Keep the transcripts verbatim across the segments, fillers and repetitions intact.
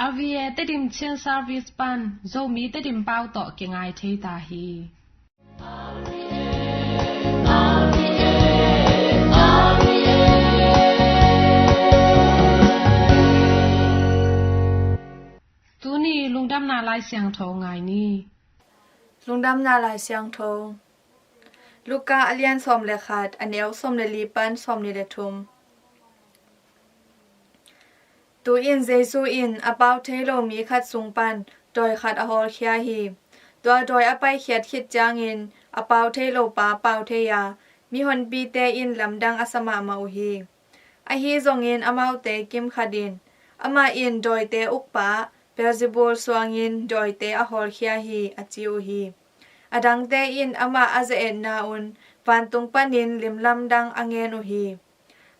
R V A Tedim Chin Service pan Zomi Tedim pau tawh kingai thei ta hi. Tuni lungdamna Lai Siangtho ngai ni. Lungdamna Lai Siangtho. Luka a lian sawm le khat, a neu sawm le li pan sawm ni le thum. Tu-in Jesu in a pau thei lo mi khat sung pan dawi khat a hawlkhia hi. Tua dawi a paikhiat khit ciangin a pau thei lo pa pau thei a, mihonpite in lamdang a sa mahmah uh hi. Ahi zongin amaute kimkhat in, "Amah in dawite ukpa Beelzebul suangin dawite a hawlkhia hi," a ci uh hi. A dangte in amah a ze-etna un vantung panin limlamdang a ngen uh hi.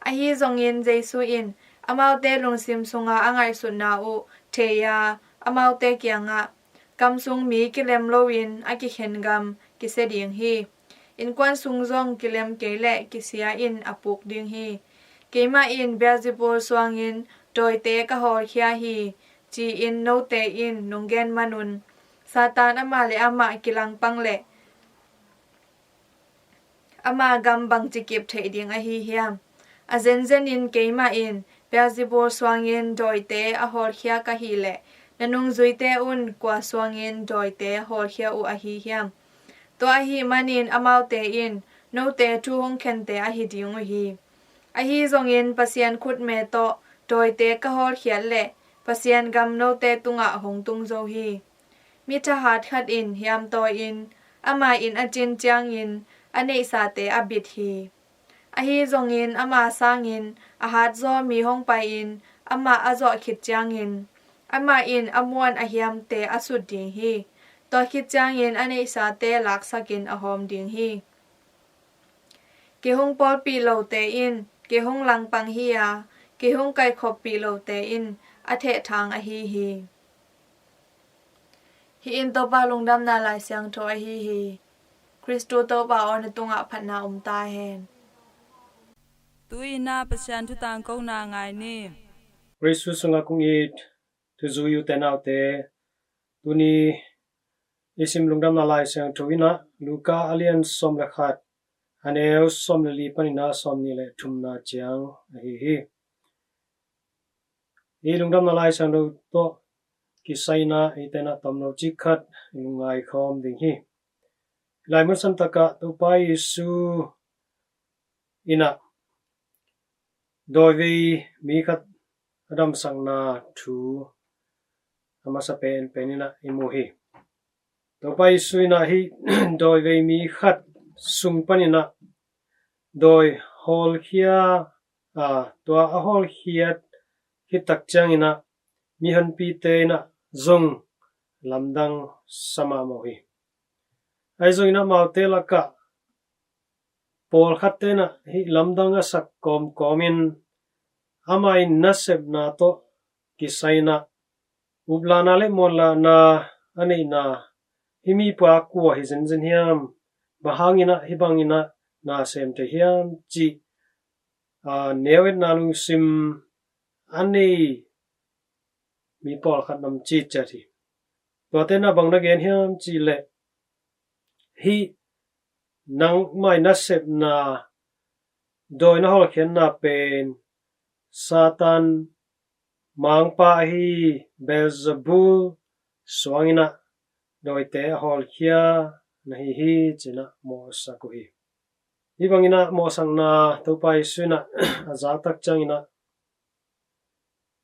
Ahi zongin Jesu in amaute lungsim sunga a ngaihsutna uh thei a, amaute kiangah, "Gam sung mi kilem loin a kikhen gam kisia ding hi. Innkuan sung zong kilem kei leh kisia in a puk ding hi. Keimah in Beelzebul suangin dawite ka hawlkhia hi, ci-in note in nong gen manun, Satan amah le amah kilangpang leh ama gam bangci kip theih ding ahi hiam? A zenzenin keimah in Beelzebul suangin dawite a hawlkhia ka hih leh, na nungzuite un kua suangin dawite hawlkhia uh ahi hiam? Tua ahih manin amaute in note thu hong khente ahi ding uh hi. Ahi zongin Pasian khutme tawh dawite ka hawlkhiat leh Pasian gam note tungah hong tung zo hi. Mi thahat khat in hiamtaw in ama inn a cin ciangin a neihsate a bit hi. Ahi zongin ama sangin a hatzaw mi hong pai-in amah a zawh khit ciangin, amah in a muan a hiamte a sut ding hi. Tua khit ciangin a neihsate laksakin a hawm ding hi. Kei hong pawlpih lote in kei hong langpang hi a, kei hong kaikhoppih lote in a thehthang ahi hi." Hih in Topa lungdamna Lai Siangtho ahi hi. Khristu Topa aw, na tungah phatna om ta hen. Tu-in ah Pasian thu tangkona ngai ni. Khristu sungah kong it thuzui u te nau te, tuni i sim lungdamna Lai Siangtho in ah Luka a lian sawm le khat, a neu sawm le li panin ah sawm ni le thumna ciang ahi hi. I lungdamna Lai Siangtho tawh kisai in ah i tenah tomno cik khat i lungngai khawm ding hi. Lai mun santakah Topa Jesu in ah dawivei mi khat a damsakna thu a masa penpen in ah i mu hi. Topa Jesu in ah hih dawivei mi khat sung panin ah dawi hawlkhia, a, tua a hawlkhiat khit tak ciangin ah mihonpite in ah zong lamdang sa mahmah uh hi. Ahi zongin amaute lakah pawlkhatte in ah hih lamdang a sak kawmkawmin ama in nasepna tawh kisai in ah uplahna le muanlahna a neihna, hih mi pa kua hi zenzen hiam, bang hangin ah hih bangin ah na sem thei hiam cih, a, neu-etna lungsim a nei mi pawlkhat na om citciat hi. Tuate in ah bang na gen hiam cih leh, hih nangmai nasepna, dawi na hawlkhiatna pen Satan mangpa ahi Beelzebul suangin ah dawite a hawlkhia na hi hi, ci-in ah mawhsak uh hi. Hih bangin ah mawhsakna Topa Jesu in ah a zak tak ciangin ah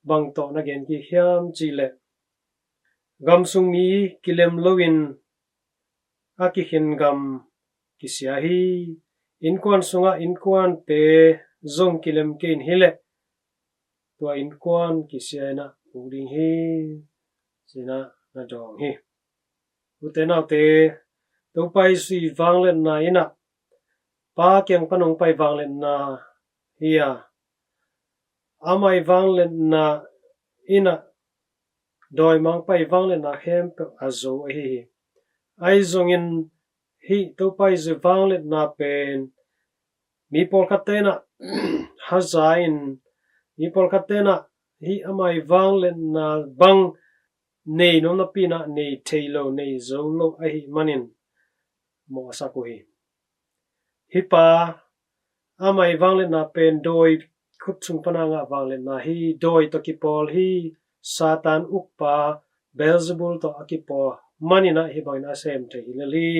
bang tawh na gen kik hiam cih leh, gam sung mi kilem loin a kikhen gam kisia hi. Innkuan sungah innkuante zong kilem kei in hi leh, tua innkuan kisia in ah puk ding hi, ci-in ah na dawng hi. U te nau te, Topa Jesu i vangliatna in ah Pa kiang pan hong pai vangliatna hi a, ama i vangliatna in ah dawimangpa i vangliatna khempeuh a zo ahi hi. Ahi zongin hih Topa Jesu vangliatna pen mi pawlkhatte in ah haza in, mi pawlkhatte in ah hih amah ii vangliatna bang nei nuam napi-in ah nei thei lo, nei zo lo ahih manin mawhsak uh hi. Hih pa, amah ii vangliatna pen dawi khut sung pan a ngah vangliatna hi, dawi tawh kipawl hi, Satan ukpa Beelzebul tawh a kipawl manin ah hih bangin a sem thei hi lel hi,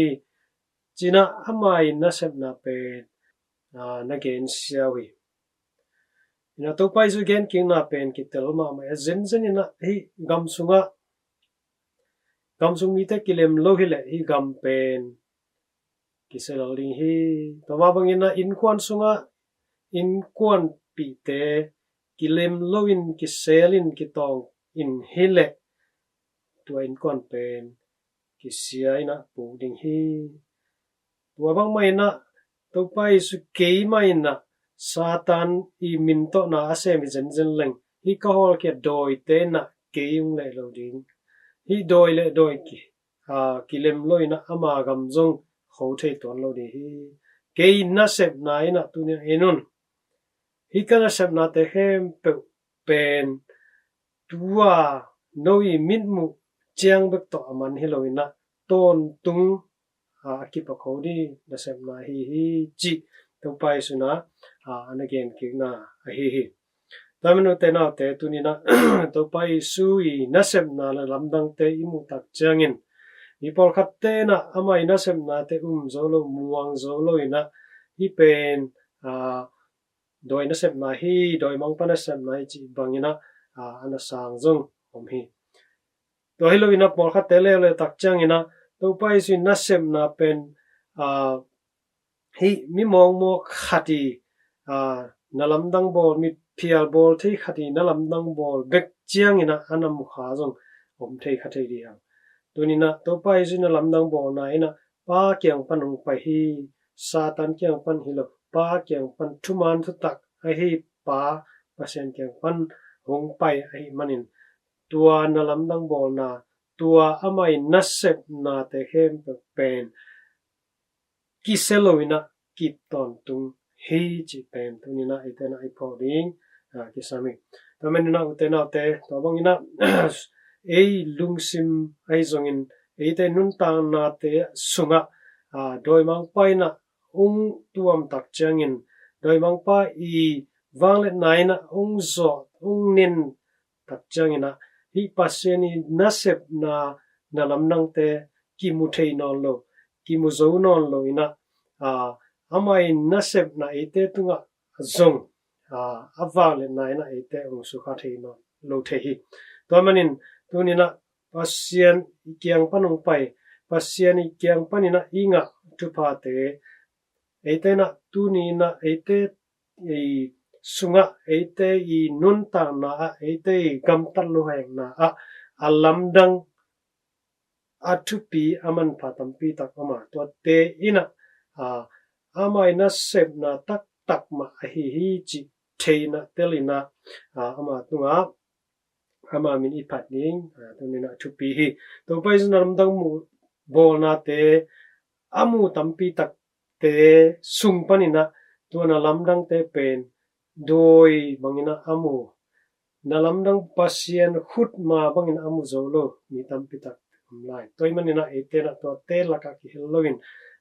ci-in ah amah ii nasepna pen, aa, na gensia uh hi. Ina Topa Jesu genkikna pen kitel mahmah a, zenzen in ah hih gam sungah, gam sung mite kilem lo hi leh hih gam pen kisia lel ding hi. Tua mah bangin ah innkuan sungah innkuanpihte kilem loin, kiselin, kitawngin hi leh tua innkuan pen kisia in ah puk ding hi. Tua bang mah in ah Topa Jesu kei mah in ah Satan ii min tawh na a sem hi zenzen leng, hih ka hawlkhia dawite in ah kei hong leh lo ding. Hih dawi le dawi ki, aa, kilem lo in ah ama gam zong kho thei tuan lo ding hi. Kei nasepna in ah tuni-in ah en un. Hih ka nasepnate khempeuh pen tua no ii mitmuh ciang bek tawh a man hi lo in ah tawntung, aa, a kip a kho ding nasepna ahi hi, cih Topa Jesu in ah, aa, a na genkikna ahi hi. Tua manin ute naute, tuni-in ah Topa Jesu ii nasepna na lamdangte i muh tak ciangin, mi pawlkhatte in ah amah ii nasepnate um zo lo, muang zo lo in ah, hih pen, aa, dawi nasepna hi, dawimangpa nasepna hi cih bangin ah, aa, a na sang zong om hi. Tua hi lo in ah pawlkhatte leuleu tak ciangin ah Topa Jesu ii nasepna pen, aa, hih mi mawkmawk khat ii, aa, na lamdang bawl, mi phial bawl thei khat ii na lamdang bawl bek ciangin ah a na mu kha zong om thei kha thei ding hi hang. Tuni-in ah Topa Jesu ii na lamdang bawlna in ah Pa kiang pan hong pai hi, Satan kiang pan hi lo, Pa kiang pan, thuman thutak ahi Pa Pasian kiang pan hong pai ahih manin tua na lamdang bawlna, tua amah ii nasepnate khempeuh pen kisia lo in ah kip tawntung hi cih pen tuni-in ah eite in ah i phawk ding, aa, kisam hi. Tua manin ah ute naute, tua bangin ah ei lungsim ahi zongin eite nuntaknate sungah, aa, dawimangpa in ah hong tuam tak ciangin, dawimangpa ii vangliatna in ah hong zawh, hong nen tak ciangin ah hih Pasian ii nasepna na lamdangte kimu thei nawn lo, kimu zo nawn lo in ah, aa, amah ii nasepna eite tungah zong, aa, a vangliatna in ah eite hong sukha thei nawn lo thei hi. Tua manin tuni-in ah Pasian ii kiang pan hong pai, Pasian ii kiang panin ah i ngah thuphate, eite in ah tuni-in ah eite ii sungah, eite ii nuntakna ah, eite ii gamtat lohhekna ah a lamdang, a thupi, a manpha tampi tak om a, tuate in ah, aa, amah ii nasepna taktak mah ahi hi cih thei in ah, tel in ah, aa, ama tungah ama min i phat ding, aa, tuni-in ah thupi hi. Topa Jesu na lamdang mu bawlnate a mu tampi takte sung panin ah tua na lamdangte pen dawi bangin ah a mu, na lamdang Pasian khut ma bangin a mu zo lo mi tampi tak om lai. Tua ahih manin ah eite in ah tuate lakah kihel loin,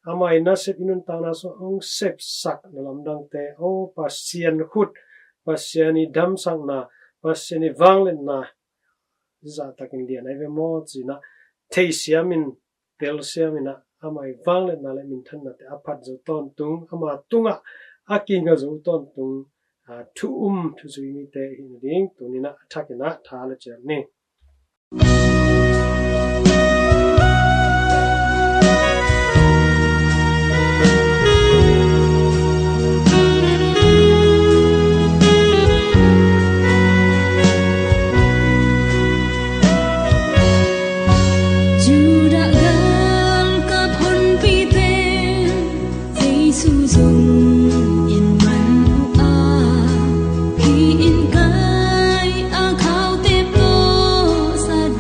amah ii nasep, i nuntakna sungah hong sepsak na lamdangte, aw, Pasian khut, Pasian ii damsakna, Pasian ii vangliatna zahtakin lian ahi ve maw ci-in ah theisiamin, telsiamin ah, amah ii vangliatna le minthannate a phat zo tawntung, ama tungah a kinga zo tawntung, aa, thu um, thuzui mite i hih nading tuni-in ah a thakin ah tha le ciam ni. Judah galkap honpite, Jesu zong en man uh a, hih inn kai a khaute pawh sat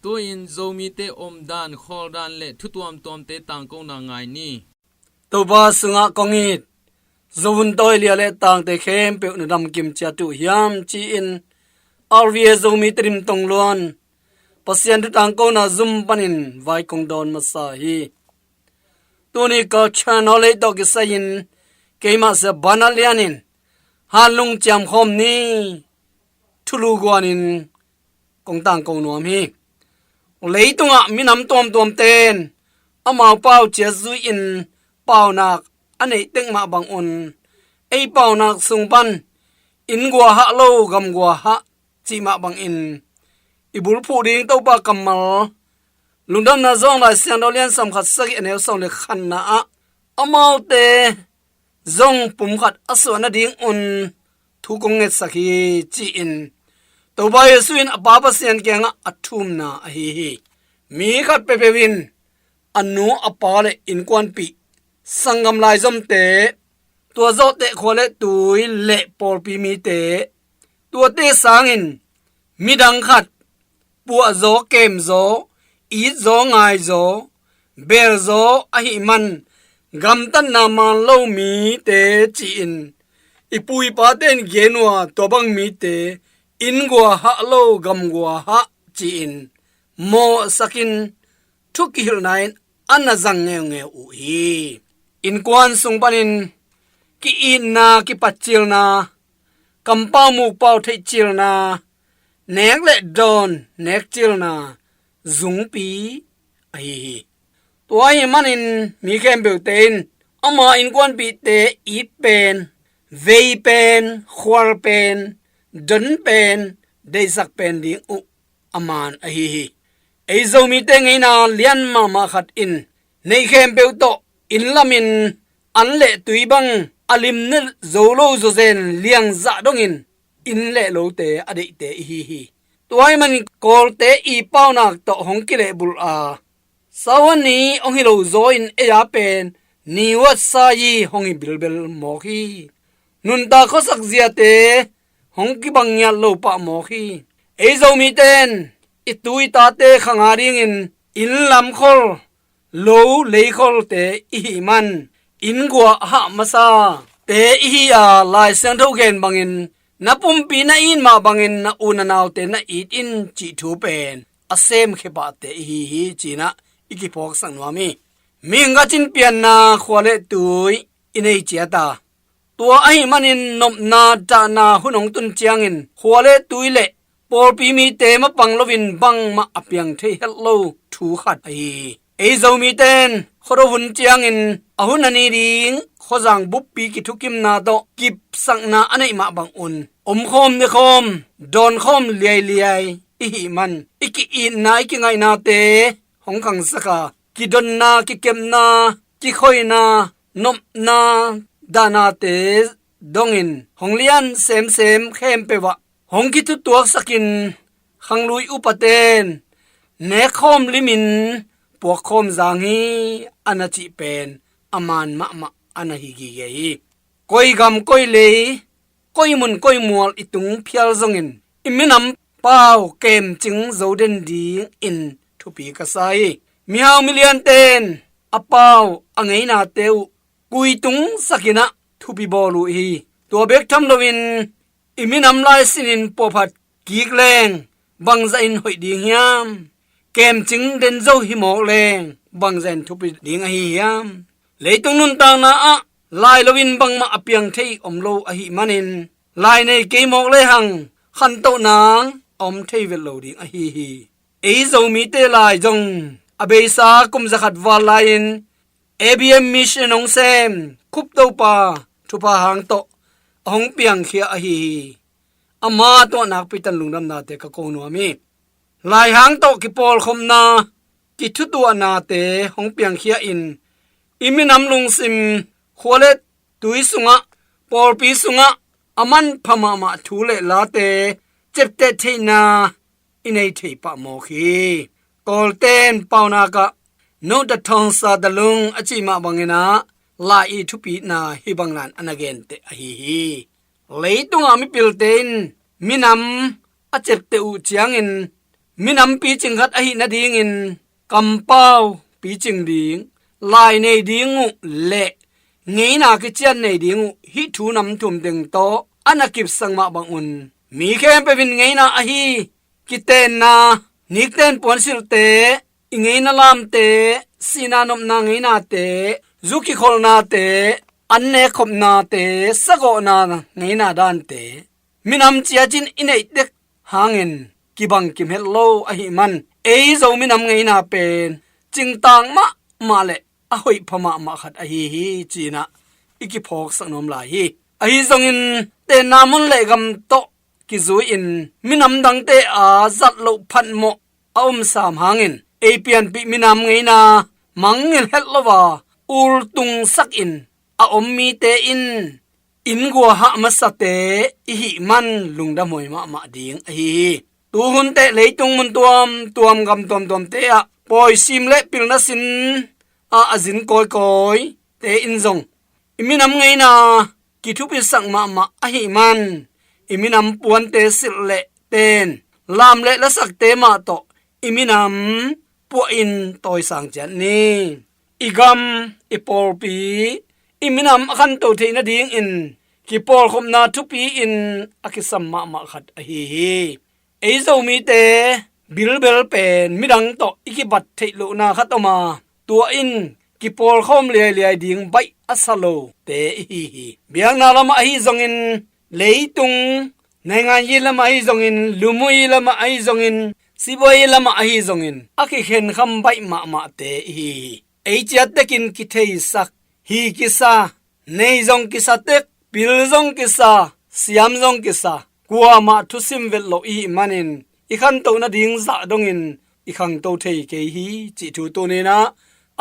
Tu-in Zomite omdan, khawldan le thu tuamtuamte tangkona ngai ni. Topa sungah kong it, Zo hun tawi lia le tangte khempeuh na damkim ciat uh hiam ci-in R V A Zomi Tedim tongluan Pasian thu tangkona zum panin vai kong dawn masa hi. Tuni culture knowledge tawh kisai-in keimah Sia Bana Lian in hanlung ciamkhawm ni thulu guanin kong tangko nuam hi. Leitungah minam tuamtuamten amau pau ciat zui-in paunak a neih tek mah bangun ei paunak sung pan inn gua hah lo gam gua hah cih mah bangin i bulphuh ding Topa kammal Lungdamna Zong Lai Siangtho Lian sawm khat sagih a neu sawm le khatna ah amaute zong pumkhat a suah nadingun thu kong ngetsak hi ci-in Topa Jesu in a Pa Pasian kiangah a thumna ahi hi. Mi khat peuhpeuh in a nu a pa le innkuanpih, sanggam laizomte, tua zawhteh khua le tui le pawlpi mite, tuate sangin midang khat puahzaw, kemzaw, itzaw, ngaizaw, belzaw ahih man gamtatna man lo mite ci-in i pu i pate in gen uh a, tua bang mite inn gua hah lo gam gua hah ci-in mawhsakin thu kihilhna in a na zang ngeungeu uh hi. Innkuan sung panin ki-itna, kipatcilna, kampau mukpau theihcilna, nek le dawn nekcilna zungpi ahi hi. Tua ahih manin mi khempeuhte in ama innkuanpihte it pen, vei pen, khual pen, don pen, deihsak pen ding uh a man ahi hi. Ei Zomite ngeina lian mahmah khat in neih khempeuh tawh inn lamin an le tui bang a limnet zo lo zawzen liangzah dongin inn le lote a deihte ihi hi. Tua ahih manin Kawlte i paunak tawh hong kilehbulh a, Sawa ni hong hi lo zaw in ei a pen ni uat sa i hong hi bilbel mawk hi. Nuntak khuasak ziate hong kibang ngiat lo pah mawk hi. Ei Zomite in i tu i tate khang a dingin inn lam khol, lo lei kholte ihih man inn gua hah masate ihi a, Lai Siangtho gen bangin na pumpi na it mah bangin na u na naute na it in cih thu pen a semkhia pahte ihi hi ci-in ah i kiphawksak nuam hi. Mihing khat in pianna khua le tui i nei ciat a, tua ahih manin nopna dahna hun hong tun ciangin khua le tui le pawlpi mite mapang loin bangmah a piang thei het lo thu khat ahi hi. Ei Zomite in khuado hun ciangin a hun a ni ding khuazang buppi kithukimna tawh kipsakna a neih mah bangun omkhawm, nekhawm, dawnkhawm liailiai ihih man i ki-itna, i kingaihnate hong khangsak a, kidonna, kikepna, kikhoihna, nopna, dahnate dongin hong lian semsem khempeuh ah hong kithutuaksakin khanglui upate in nekkhawm limin puakkhawm zang hi a na cih pen a man mahmah a na hi gige hi. Koi gam, koi lei, koi mun, koi mual i tung phial zongin i minam pau kemcing zo den dingin thupi ka sa hi. Mihau miliante in a pau a ngeinate uh kuitungsakin ah thupi bawl uh hi. Tua bek tham loin i minam lai sinin puahphat kik leng bangzah in hoih ding hiam? Kemcing den zo hi mawk leng bangzah in thupi ding ahi hiam? Leitung nuntakna ah lai loin bangmah a piang thei om lo ahih manin lai nei kei mawk lehang khantoh nang a om thei vet lo ding ahi hi. Ei Zomite lai zong a beisa kum zakhat val lai-in A B M Mission hong sem Khup Topa thupha hang tawh a hong piangkhia ahi hi. Ama tungah nakpi tan lungdamnate ka ko nuam hi. Laihang tawh kipawlkhopna, kithutuahnate hong piangkhia in i minam lungsim, khua le tui sungah, pawlpi sungah a manpha mahmah thu le late cepteh theihna i nei thei pah mawk hi. Kawlten paunak ah "Note the Thong Sa the Lung" a cih mah bangin ah lai i thupina hih bang nan a na genteh ahi hi. Leitungah mipilte in minam a cepteh uh ciangin minam picing khat ahih nadingin kampau picing ding, lai nei ding uh le ngeina kician nei ding uh, hih thu nam thum teng tawh a na kipsak mah bangun mi khempeuh in ngeina ahi, kitenna, nikten puansilhte, i ngeina lamte, sihna nopna ngeinate, zu kikholhnate, an nekkhopnate, sagawhna ngeina dante, minam ciat in i neih tek hangin kibang kim het lo ahih man, ei Zo minam ngeina pen cingtaang mahmah le a hoih pha mahmah khat ahi hi, ci-in ah i kiphawksak nuam lai hi. Ahi zongin tenna mun le gam tawh kizui-in minam dangte a zat loh phatmawh a om sam hangin, ei pianpih minam ngeina mangngilh het lo a ultungsak in a om mite in inn guahah masate i hih man lungdamhuai mahmah ding ahi hi. Tuhun teh leitung mun tuamtuam, gam tuamtuamte ah pawisim le pilna sin ah a zin kawikawite in zong i minam ngeina kithupisak mahmah ahih man, i minam puante silh le ten, lam le lasakte mah tawh i minam puahin tawisang ciat ni. I gam, i pawlpi, i minam a khanto theih nadingin kipawlkhopna thupi-in a kisam mahmah khat ahi hi. Ei Zomite bilbel pen midang tawh i kibat theih lohna khat om a, tua in kipawlkhawm liailiai ding baih a sa lote i hi hi. Biakna lamah ahi zongin, leitung nainganyi lamah ahi zongin, lumui lamah ahi zongin, sibuai lamah ahi zongin a kikhenkham baih mahmahte i hi hi. Ei ciat tekin kitheisak, hi kisa, nei zong kisa tek, pil zong kisa, siam zong kisa, kuamah thusim vet loh i hih manin i khantoh nading zah dongin i khangto thei kei hi, cih thu tuni-in ah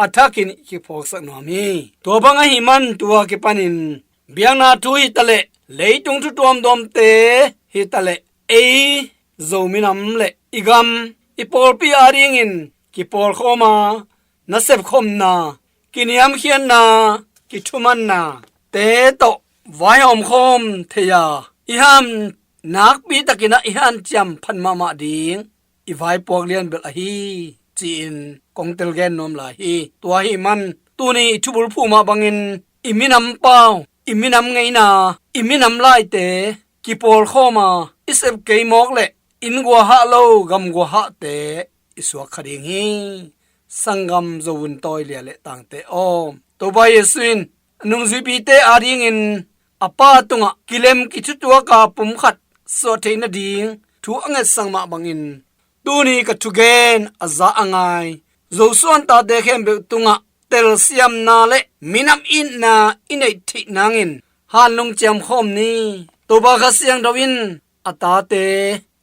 a thakin i kiphawksak nuam hi. Tua bang ahih man tua kipanin biakna thu hi taleh leitung thu tuamtuamte hi taleh ei Zo minam le i gam, i pawlpi adingin kipawlkhawm a, nasepkhopna, kiniamkhiatna, kithumanna te tawh vaihawmkhawm thei a, i ham nakpi takin ah i hanciam phat mahmah ding i vaipuak lianbel ahi, ci-in kong telgen nuam lai hi. Tua ahih man tuni i thubulphuh mah bangin i minam pau, i minam ngeina, i minam laite kipawlkhawm a, i sep kei mawk le inn guahah lo gam guahahte i suak kha ding hi. Sanggam Zo vun tawi lia le tangte aw, Topa Jesu in a nungzuipite adingin a Pa tungah kilem kithutuak a pumkhat suah theih nading thu a ngetsak mah bangin, tuni ka thugen a za a ngai Zo suan tate khempeuh tungah telsiamna le minam itna i neih theih nangin hanlung ciamkhawm ni. Topa Kha Siangtho in a tate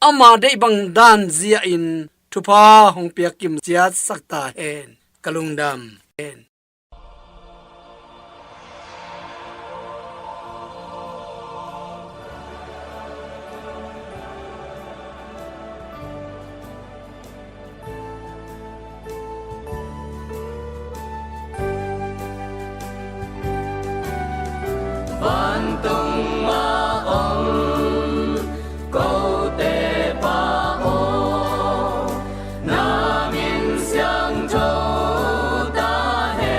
ama deih bang dan zia-in thupha hong piak kim ciatsak ta hen. Ka lungdam hen. Vantung a om kote Pa aw, na min siangtho ta hen.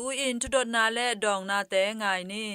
Tu-in thudotna le dawngnate ngai ni.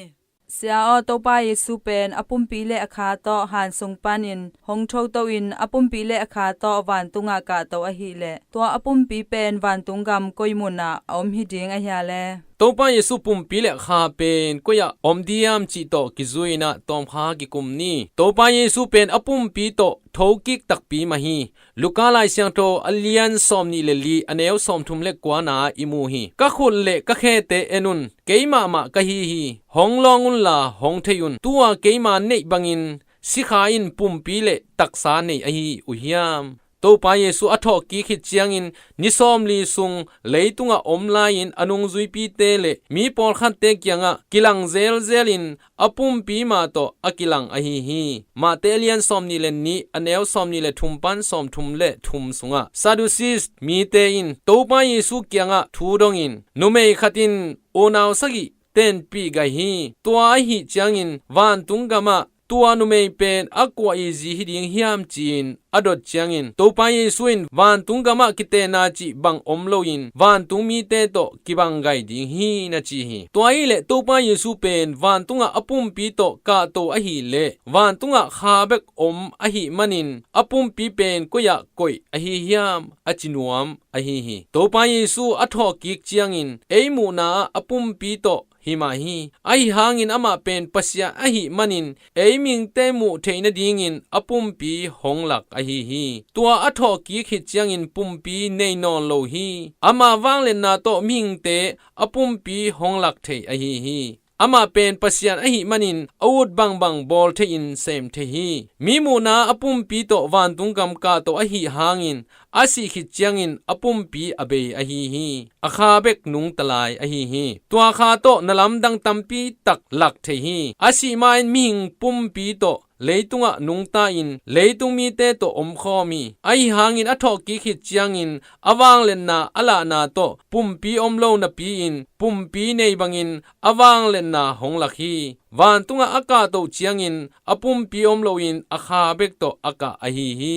Sia aw, Topa Jesu pen a pumpi le a kha tawh han sung panin hong thoto-in a pumpi le a kha tawh vantungah kahto ahileh tua a pumpi pen vantung gam koi munah a om hi ding ahia le? Topa Jesu pumpi le a kha pen koi-ah om diam cih tawh kizui-in ah tawmkha kikum ni. Topa Jesu pen a pumpi tawh thokik takpi mah hi. Luka Lai Siangtho a lian sawmnih le li, a neu sawmthum le kuana ah i mu hi. Ka khut le ka khete en un, keimah mah ka hi hi. Hong lawng unla hong thei un. Tu-a keima neih bangin sikha in pumpi le taksa nei ahi uh hiam? Topa Jesu a thawhkik khit ciangin ni sawmli sung leitungah om lai-in a nungzuipite le mi pawlkhatte kiangah kilang zelzelin a pumpi mah tawh a kilang ahi hi. Mate a lian sawmnih le nih, a neu sawmnih le thum pan sawmthum le thum sungah Sadducees mite in Topa Jesu kiangah thu dongin, numei khat in unau sagih tenpih gai hi. Tua ahih ciangin vantung gamah tua numei pen a kua i zi hi ding hiam, ci-in a dot ciangin, Topa Jesu in, vantung gamah kitehna cih bang om loin vantung mite tawh kibang gai ding hi, na ci hi. Tua hileh Topa Jesu pen vantungah a pumpi tawh kahto ahileh vantungah kha bek om ahih manin a pumpi pen koi-ah koih ahi hiam, a ci nuam ahi hi. Topa Jesu a thawhkik ciangin ei muhna-ah a pumpi tawh hi mah hi. Ahi hangin amah pen Pasian ahih manin ei mihingte muh theih nadingin a pumpi hong lak ahi hi. Tua a thawhkik khit ciangin pumpi nei nawn lo hi. Ama vangliatna tawh mihingte a pumpi hong lak thei ahi hi. Amah pen Pasian ahih manin a ut bangbang bawl thei-in sem thei hi. Mi muhna a pumpi tawh vantung gam kahto ahih hangin a sih khit ciangin a pumpi a bei ahi hi. A kha bek nungta lai ahi hi. Tua kha tawh na lamdang tampi tak lak thei hi. A sih ma-in mihing pumpi tawh leitungah nungta-in leitung mite tawh omkhawm hi. Ahi hangin a thawhkik khit ciangin a vangliatna a lahna tawh pumpi om lo napi-in pumpi nei bangin a vangliatna hong lak hi. Vantungah a kahto ciangin a pumpi om loin a kha bek tawh a kah ahi hi.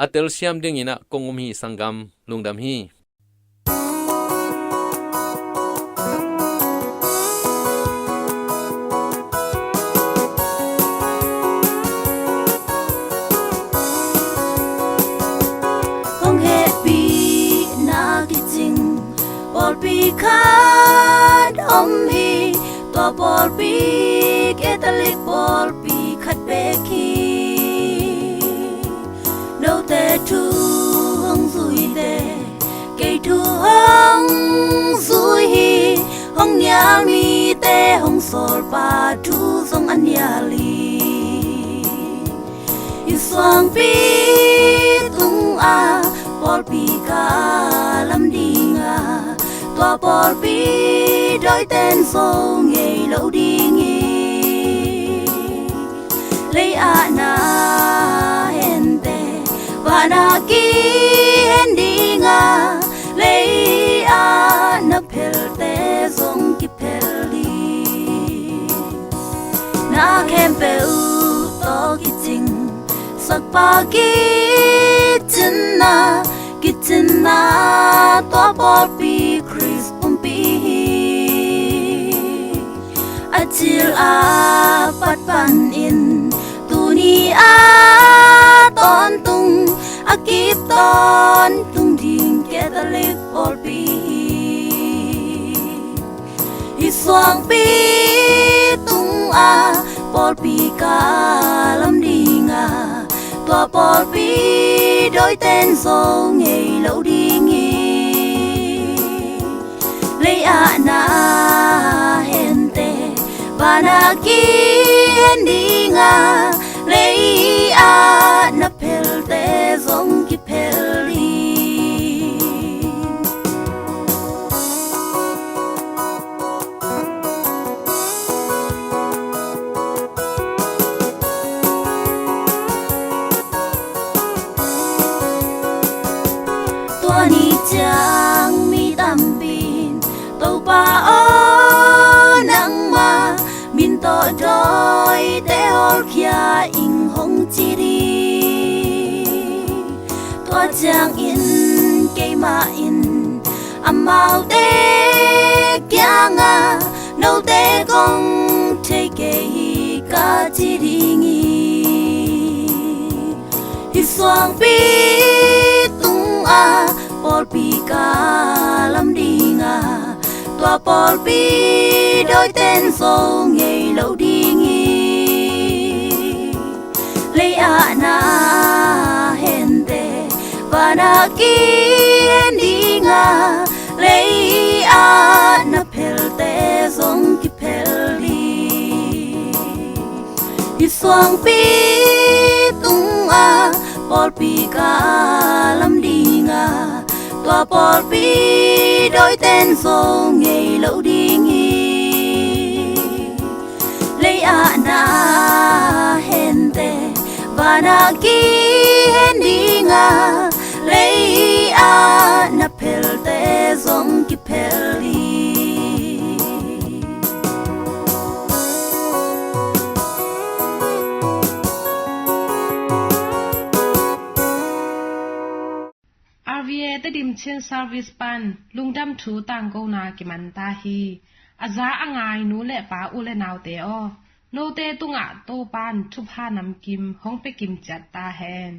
A telsiam dingin ah kong um hi, sanggam. Lungdam hi. Hong hehpihna kicing pawlpi khat om hi. Tua pawlpi Catholic pawlpi khat bek hi. Note thu hong zuite, kei thu hong zui hi. Hong nial mite hong sawlpa thu zong a nial hi. Hih suangpi tungah pawlpi ka lam ding a, tua pawlpi dawiten zo ngei lo ding hi. Lei-ah na hente, vanah kihen ding a, lei-ah na phelte zong kiphel hi. Na khempeuh tawh kicing, sakpa kicinna, kicinna, tua pawlpi Khrist pumpi hi. A cil a pat panin tuni a tawntung, a kip tawntung ding Catholic pawlpi hi. Hih suangpi tungah pawlpi ka lam ding a, tua pawlpi dawiten zo ngei lo ding hi. Lei-ah na hente, vanah kihen ding a, lei-ah na phelte zong kiphel hi. Tua ni ciang mi tampin, Topa aw, nangma min tawh dawite hawlkhia ing, hong ci hi. Tua ciangin keimah in amaute kiang Note kong thei kei hi ka ci ding hi. Hih suangpi tungah pawlpi ka lam ding a, tua pawlpi dawiten zo ngei lo ding hi. Lei-ah na hente vanah kihen ding a, lei-ah na phelte zong kiphel ding. Hih suangpi tungah pawlpi ka lam ding a, tua pawlpi dawiten zo ngei lo ding hi. Lei-ah na hente vanah kihen ding a, lei-ah na phelte zong kiphel ding. R V A Tedim Chin Service pan lungdam thu tangkona kiman ta hi. A za a ngai nu le pa, u le naute aw, note tungah Topan thupha namkim hong pia kim ciat ta hen.